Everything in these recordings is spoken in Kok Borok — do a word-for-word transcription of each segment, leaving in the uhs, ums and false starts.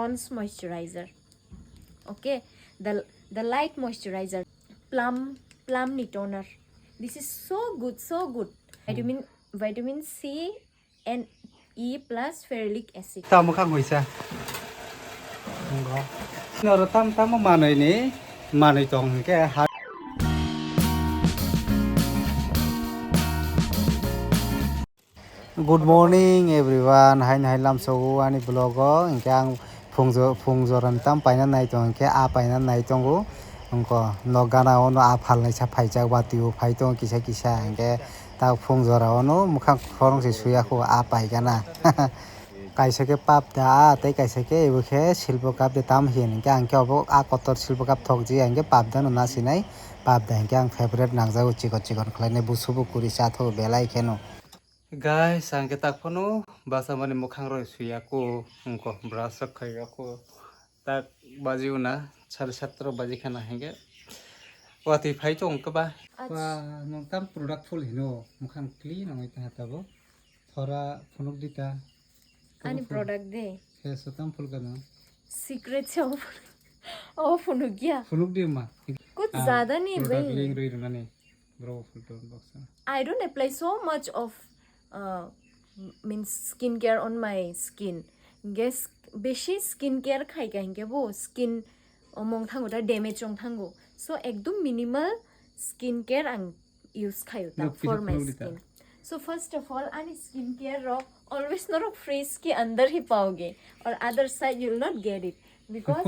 Pond's moisturizer. Okay, the the light moisturizer, Plum Plum ni toner. This is so good, so good. Vitamin vitamin C and E plus ferulic acid. Ta mwkhang hoisa. Noro tam tamo manwi ni manwi tong hwnkhe ha. Good morning everyone, haino hai lamsogo ani vlog o, hinkhe ang phung jo-, phung jorani tam paina nai tongo, hinkhe a paina nai tongo, wngkha nok gana o no a phalnai sa phaijak, watwi o phai tongo kisa kisa, hinkhe tak phung jora o no mwkhang khorang se suya kho a pai gana. Kaisa khe pap da a, tei kaisa khe ebo khe silpo cup de tam hiya, hinkhe ang khe obo a kotor silpo cup thok ji, hinkhe pap da no na sinai, pap da hinkhe ang favorite nangjago, chikon chikon khlainai busubo kuri cha tho belai kheno. Guys, ang khe tak phano basa mani mwkhang rok suya ko, wngkha brush rok khai ya ko. Tak baji una, sare satro baji khana hinkhe. Watwi phai chong khe ba. Ach- Wa, nwng tam product full hino, mwkhang clean wngwi tongha tabo. Thora phunuk dita. Ani product de. Face o tam full kano. Secret se o phunuk. O phunuk ya. Phunuk di ma. Kuch zyada nahi product bhai. Link rwi rwnani. Bro, full ton box. I don't apply so much of, uh, means skincare on my skin. Guess beshi skincare khai ka hinkhe bo skin omong thango ta damage ong thango. So ekdom minimal skincare ang use khayo ta for my skin. So first of all, ani skincare rok always norok fridge ki andar hi paoge or other side you will not get it because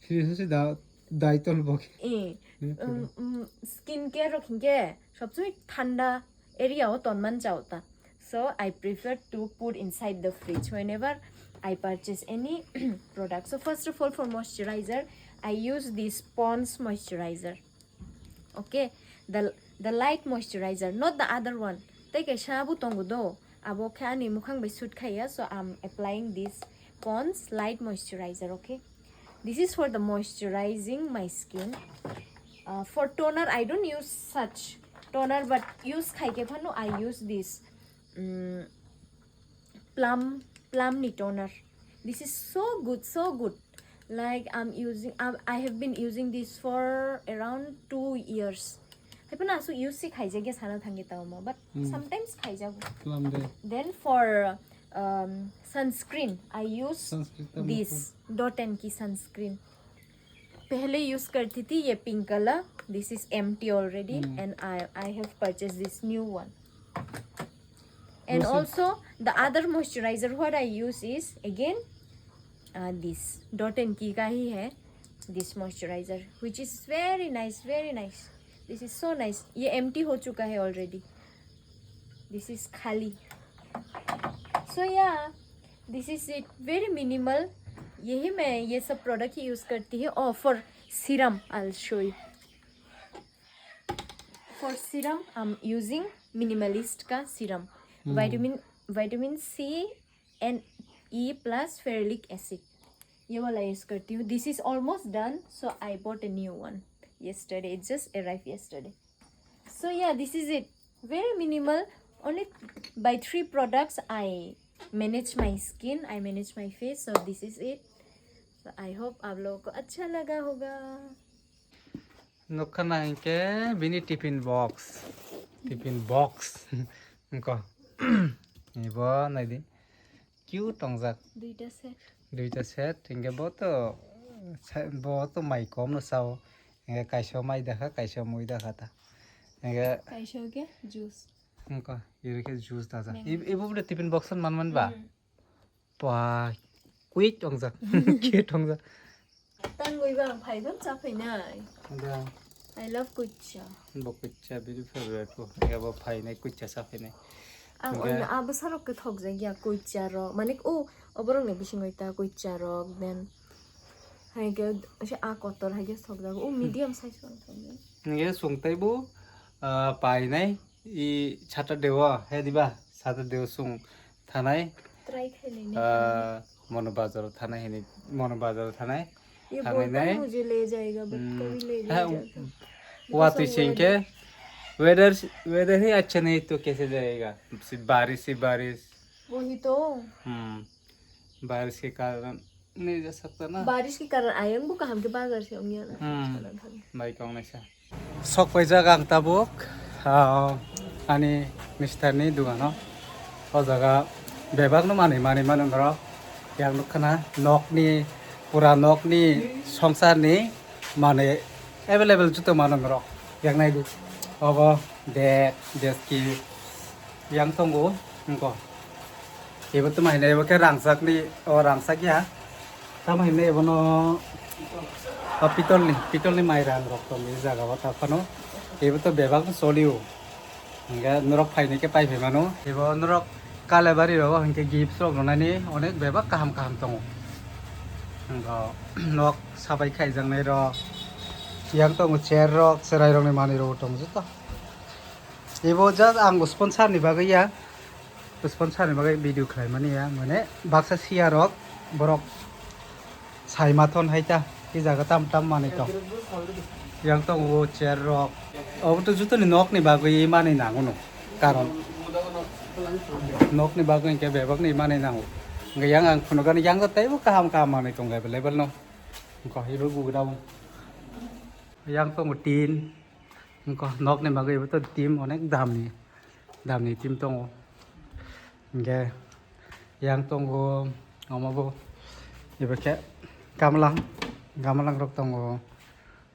fridge se da daitol bok. Eh, um, um, skincare rok hinkhe sobsomoi thanda area o tonman chao ta. So I prefer to put inside the fridge whenever I purchase any product. So first of all, for moisturizer, I use this Pond's moisturizer. Okay, the the light moisturizer, not the other one. Tei kaisa bo tongo do. Abo khe ani mukhang bai suit khaiya, so I'm applying this Pond's light moisturizer. Okay, this is for the moisturizing my skin. Uh, for toner, I don't use such toner, but use khai khe phano I use this, um, Plum Plum ni toner. This is so good, so good. Like I'm using, I'm, I have been using this for around two years. Hai phano aswk use se khaijak ya sana thangwi tamo, but sometimes khaijago. Plum de. Then for, um, sunscreen, I use this Dot and Key sunscreen. पहले use करती थी ये pink color. This is empty already, and I I have purchased this new one. And also the other moisturizer what I use is again, uh, this Dot and Key का ही है, this moisturizer, which is very nice, very nice. This is so nice. ये empty हो चुका है already. This is खाली. So yeah, this is it, very minimal. यही मैं ये सब product ही use करती है. Oh, for serum, I'll show you. For serum, I'm using Minimalist का serum. Vitamin vitamin C and E plus ferulic acid. ये वाला use करती हूँ. This is almost done, so I bought a new one yesterday. It just arrived yesterday. So yeah, this is it. Very minimal. Only by three products I manage my skin, I manage my face. So this is it. So I hope आप लोगों को अच्छा लगा होगा. Nukha na hinkhe bini tiffin box. Tiffin box. Wngkha. Ibo naidi. Cute tongjak. Duita set. Duita set. Hinkhe bo to, bo to mai kom no sao. Hinkhe kaisa mai dakha, kaisa mui dakha ta. Hinkhe kaisa ke juice. Wngkha, iri khe juice dajak. Mango. Ib-, ibo bwle tiffin box man man ba? Hmm. Ba, quick tongjak. Cute tongjak. Tangwi ba ang phai phano cha phainai. Da. I love kuicha. Bo kuicha bini favorite bo. Abo phainai kuicha cha phainai. Ang oino abo sarok khe thokjak ya kuicha rok. Manik o oborok ni bisingo ta kuicha rok then. Hai khe se a kotor hai khe thokjak. O medium size rok thokjak. Nge sungtai bo, ah, painai. I Saturday o, he diba? Saturday o chwng thanai. Try khailai nai. Ah, Mono Bazar o thanai hini, Mono Bazar o thanai. ये बोलता है, मुझे ले जाएगा, but कभी ले नहीं जाता। Wa twi sing khe, weather, weather hi acha nahi to kaise jayega? Baris hi baris. वही तो। Hmm. Baris ke karon Ni ja sakta na. Barish ki karan ayang bo kaham ke bazar se ongya na. Hmm. Sana thang. Bai kong naisa. Sok paijak ang tabuk, ah, ani mister ni dugano. O jaga bebak no manwi manwi mano norok. Yang nukha na nokni, pura nokni songsarni manwi available juto mano norok. Yang naidu. Obo dek, deski. Yang tongo, nungko. Ebo tamo hinai ebo khe rangchakni, o rangchak ya. Tamo hinai ebono, o pitolni, pitolni mai rang rok tong e jaga o ta phano. Ebo to bebak no solio. Hingke norok phainai khe pai phai mano. Ebo norok Kalebari rogo hingke gift rok rwnani onek bebak kaham kaham tongo. Hingke nok sabai khaijaknai rok. Yang tongo chair rok, cherai rokni manwi rok tong joto. Ebo just ang sponsor ni bagwi ya. Sponsor ni bagwi video khlai mani ya, mane baksa siya rok borok sai ma thon hai ta, e jaga tam tam manwi tong. Yang tongo chair rok. Obo to joto ni nok ni bagwi manwi nango no. Karon nok ni bagwi hingke bebak ni manwi nango. Hingke yang ang phunukani yang teibo kaham kaham manwi tongo available no. Hingke ebo gugurao. Yang tongo tin. Hingke nokni bagwi ebo to team onek damni, damni team tongo. Hingke yang tongo, omo bo, ebo khe gamlang, gamlang rok tongo.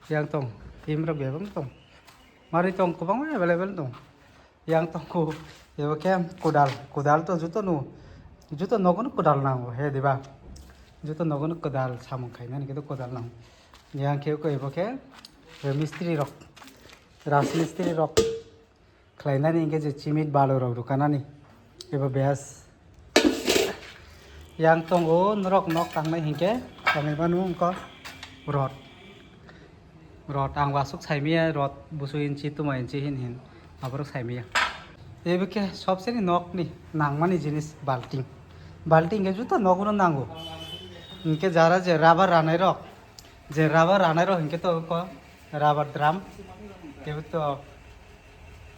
Yang tong, team rok bebak tong. Mari tong, kwbangma available tong. Yang tongo, ebo khe kodal, kodal to joto no, joto nogo no kodal nango, he diba? Joto nogo no kodal samung khainani khe to kodal nango. Yang khe ko ebo khe, mistri rok. Rajmistri rok khlainani hingke je chimit balu rok rwkanani ebo bes. Yang tongo norok nok tangnai hingke tangnai manu wngkha rot. Rot ang wasuk saimaya rot busu inchi tuma inchi hin hin aborok saimaya. Ebo khe sobseni nokni nangmani jinis balting. Balting hingke joto nogono nango. Hingke jara je rubber ranai rok Je rubber ranai rok hinkhe to ko rubber drum. Tebo to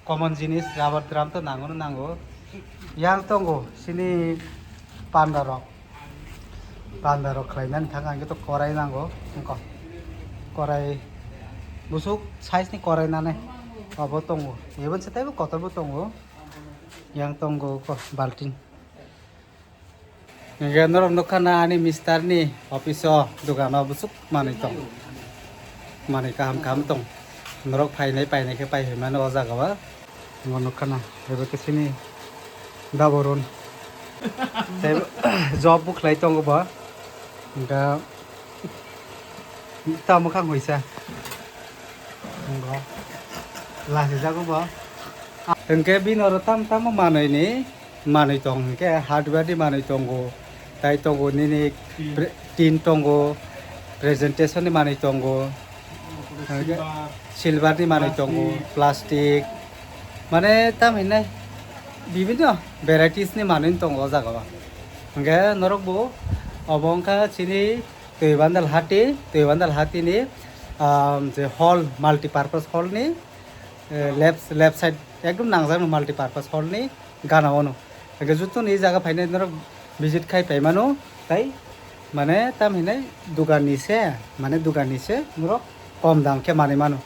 common jinis rubber drum to nango no nango. Yang tongo sini panda rok. Panda rok khlainani thang hinkhe to korai nango. Wngkha korai busuk size ni korai nanai. Obo tongo. Ebo se teibo kotor bo tongo. Yang tongo ko balting. Hingke norok nukha na ani mister ni office o dogano bwswk manwi tong. Manwi kaham kaham tong. Norok phainai painai khe pai hinmano o jaga o. Omo nukha na ebo khe sini daborun. Tei job bo khlai tongo bo. Hingke ta mwkhang hoisa. Tongo. Lasijago bo. Hingke bini oro tam tamo manwi ni manwi tong hingke hardware ni manwi tongo. Tai tongo nini pre-, tin tongo, presentation ni manwi tongo. Hingke silver ni manwi tongo, plastic. Mane tam hinai bibinno varieties ni manwi tongo o jaga o. Hingke norok bo obo wngkha chini Twi bandal hati, twi bandal hati ni, um, je hall, multi purpose hall ni, eh, left, left side ekdom nangjak no multi purpose hall ni gana o no. Hingke joto ni jaga phainai norok visit khai pai mano, tai mane tam hinai dugan ni se, mane dugan ni se norok kom dam khe manwi mano.